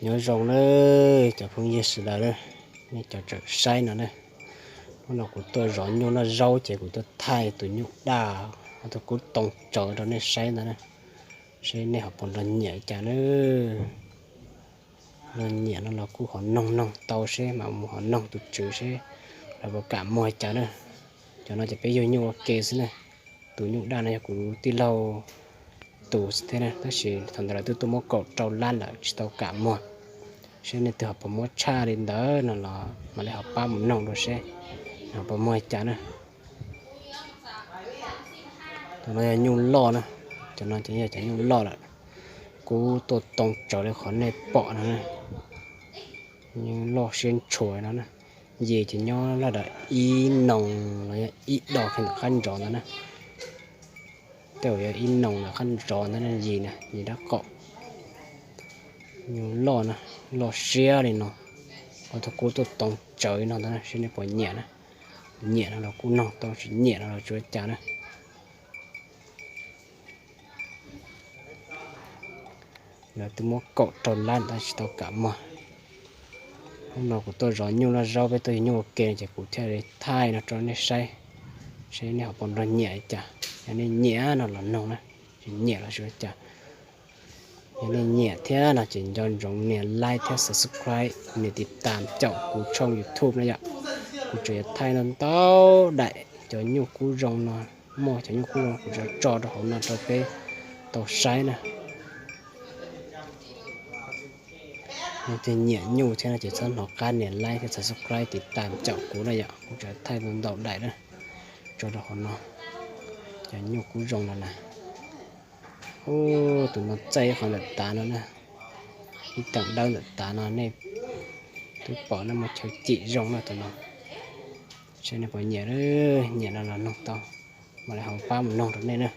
Nyob zoo na cov phooj ywg sawv daws na, nej cov tseem saib no na. Hnub no kuv tuaj zov nyuj noj zaub ces kuv tuaj thaij tus nyuj daj, tus kub too tsawv rau nej saib ntag na. Seb nej ho puas nrog nyiam li cas na. Nrog nyiam no los kuj ho noog noog tau seb mam mus ho noog tus tswv seb lawv puas kam muag li cas na. Cov no ces peb yug nyuj ua ke xwb na. Tus nyuj daj no yog kuv tij laug tus xwb thiab na, tab sis thaum ntawd lawv twb tuaj muab kaum rau lab lawm tsis tau kam muag. Seb nej twg ho puas muab tshaj li ntawd no los mam li ho pab mus noog dua seb ho puas muag li cas na. Tus no yog nyuj loj na, cov no ces yog cov nyuj loj lawm, kub tuaj too tsawv li qhov nej pom no na. Nyuj loj siab ntshua no na. Yis ces nyob laj dam ib noos los yog ib do kiag ntawm qab ntsov ntawd na. Tej zaum yog ib noos ntawm qab ntsov ntawd na, yis na, yis dab qaum. Nyuj loj na, loj siab li no. Ua tus kub tuaj too tsawv li no ntag na, seb nej puas nyiam na. Nyiam no los kuj noog tau, tsis nyiam no los tsis ua cas na. Lawv twb muab kaum rau lab tab sis tsis tau kam muag. Hnub no kuv tuaj zov nyuj noj zaub, peb tuaj yug nyuj ua ke ces kuv thiaj li thaij no rau nej saib, seb nej ho puas nrog nyiam li cas. Yog nej nyiam no los noog na, tsis nyiam los tsis ua cas. Yog nej nyiam thiab no ces nco ntsoov nias like thiab subscribe, nias tiv tam caum kuv tshooj YouTube na yom. Kuv tseem yuav thaij ntau ntau daim cov nyuj kub zoo no, muaj cov nyuj kub zoo kuv tseem tso rau hauv no rau peb tau saib na. Yog tias nyiam nyuj thiab no ces txhob hnov qab nias like thiab subscribe tiv tam caum kuv na yom, kuv tseem thaij ntau ntau daim na, tso rau hauv no. Cov nyuj kub zoo no na. Ub, tus no txaij ib qho ntawm tav no na, ib teem dawb ntawm tav no nej twb pom na, muaj chaw cim zoo na tus no. Seb nej puas nyiam, nyiam no los noog tau, mam li ho pab mus noog rau nej na.